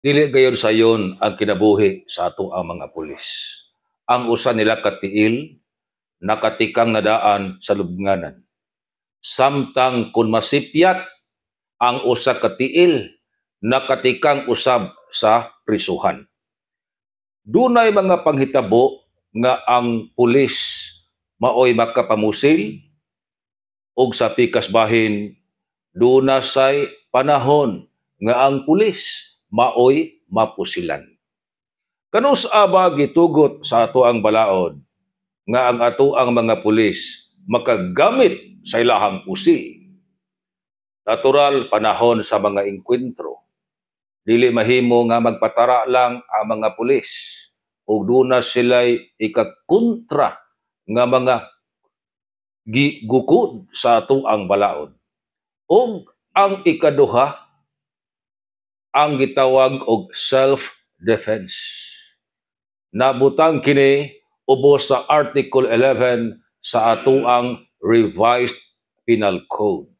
Dili gayud sayon ang kinabuhi sa ato ang mga pulis. Ang usa nila ka tiil nakatikang na daan sa lubnganan. Samtang kun masipyat, ang usa ka tiil nakatikang usab sa prisuhan. Dunay mga panghitabo nga ang pulis maoy makapamusil ug sa pikas bahin duna say panahon nga ang pulis maoy mapusilan. Kanus-a ba gitugot sa ato ang balaod nga ang ato ang mga pulis makagamit sa ilahang pusil? Natural, panahon sa mga engkwentro. Dili mahimo nga magpatara lang ang mga pulis ug duna sila'y ikakontra nga mga gigukod sa ato ang balaod. Ug ang ikaduha, ang gitawag og self-defense. Nabutang kini ubos sa Article 11 sa atoang Revised Penal Code.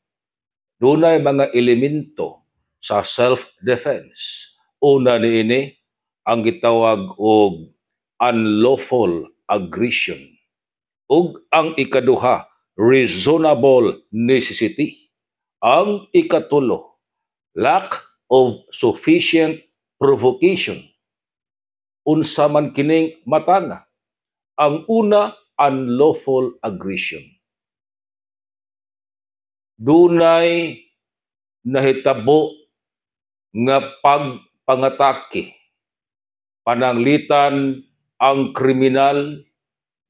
Dunay mga elemento sa self-defense. Una niini, ang gitawag og unlawful aggression. Ug ang ikaduha, reasonable necessity. Ang ikatulo, lack of sufficient provocation. Unsa man kining matanga? Ang una, unlawful aggression. Dunay nahitabo nga pagpangatake. Pananglitan ang kriminal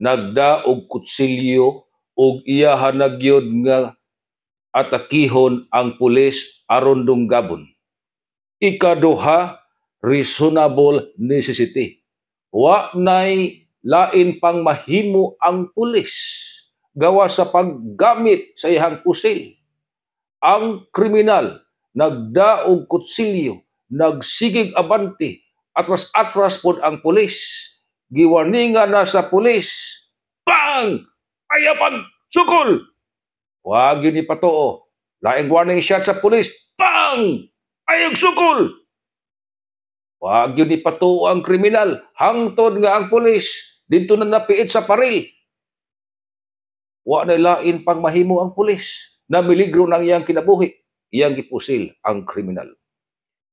nagda og kutsilyo ug iyaha na gyud nga atakihon ang pulis aron dunggabon. Ikaduha, reasonable necessity. Wa nay lain pang mahimo ang pulis gawa sa paggamit sa iyang pusil. Ang kriminal nagda og kutsilyo, nagsigig abante, atras-atras pod ang pulis. Giwarningan na sa pulis. Bang! Ayaw pag sukol! Wa gyud ni patuo. Laing warning shot sa pulis. Bang! Ayaw sukol! Wa gyud ni patuo ang kriminal. Hangtod nga ang pulis didto na napiit sa paril. Wa na lain pang mahimo ang pulis. Namiligro nang iyang kinabuhi. Iyang gipusil ang kriminal.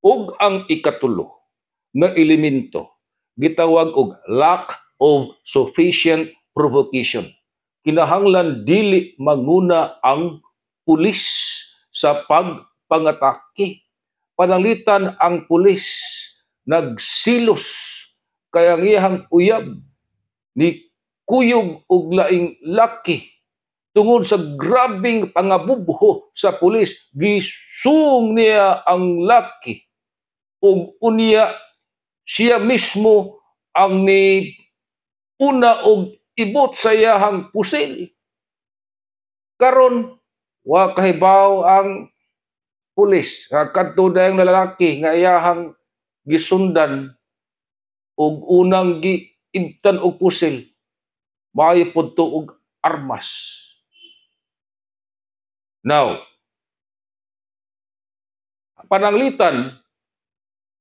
Ug ang ikatulo nga elemento, gitawag og lack of sufficient provocation. Kinahanglan dili manguna ang pulis sa pagpangatake. Pananglitan ang pulis nagsilos kay ang iyang uyab ni kuyog og laing laki, tungod sa grabing pangabubho sa pulis, gisung niya ang laki ug unya siya mismo ang ni una og ibot sa iyahang pusil. Karon wa kahibaw ang pulis nga kadto dayang lalaki nga iyahang gisundan og unang giibtan og pusil maayo pud to og armas. Now, pananglitan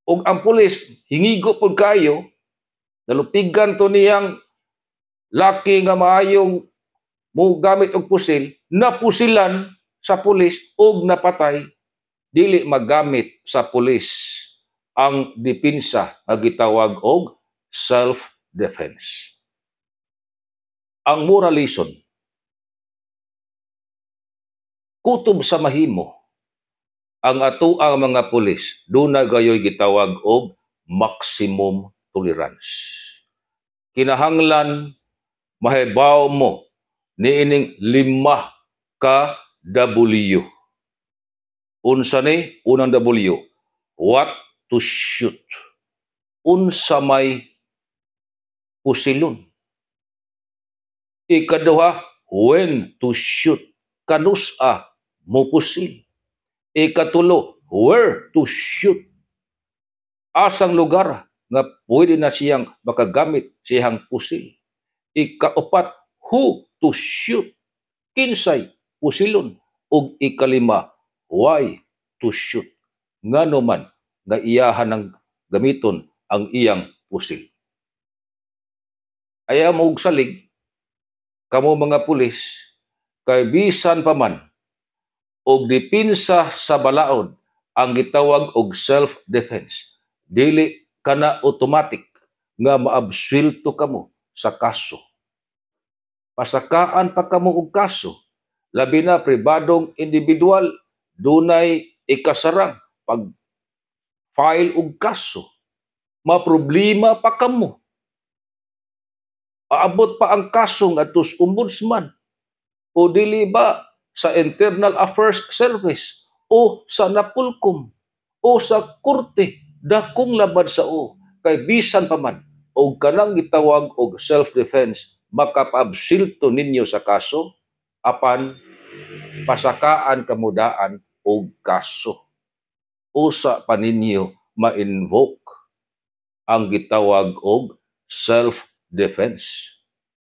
og ang pulis hingigo pud kayo, nalupigan to niyang laki nga maayong mo gamit og pusil, napusilan sa pulis og napatay, dili magamit sa pulis ang depensa nga gitawag og self-defense. Ang moral lesson, kutob sa mahimo ang ato ang mga pulis, duna gayoy gitawag og maximum tolerance. Kinahanglan mahibaw mo niining lima ka W. Unsa ni? Unang W, what to shoot. Unsa may pusilon. Ikaduha, when to shoot. Kanus-a mo pusil. Ikatulo, where to shoot. Asang lugar nga pwede na siyang makagamit siyang pusil. Ikaupat, who to shoot. Kinsay pusilon. Ug ikalima, why to shoot. Ngano man nga iyahan ng gamiton ang iyang pusil. Ayaw mo og salig kamo mga pulis, kay bisan pa man og depensa sa balaod ang gitawag og self-defense, dili kana automatic nga maabsuelto kamo sa kaso. Pasakaan pa kamo og kaso, labi na pribadong individual, dunay ikasarang pag file og kaso. Maproblema pa kamo. Aabot pa ang kaso ngadto sa ombudsman o dili ba sa Internal Affairs Service o sa Napolcom o sa korte, dakong labad sa o. Kay bisan pa man og kanang gitawag og self-defense makapaabsuelto ninyo sa kaso, apan pasakaan kamo daan og kaso. Usa pa ninyo ma-invoke ang gitawag og self-defense?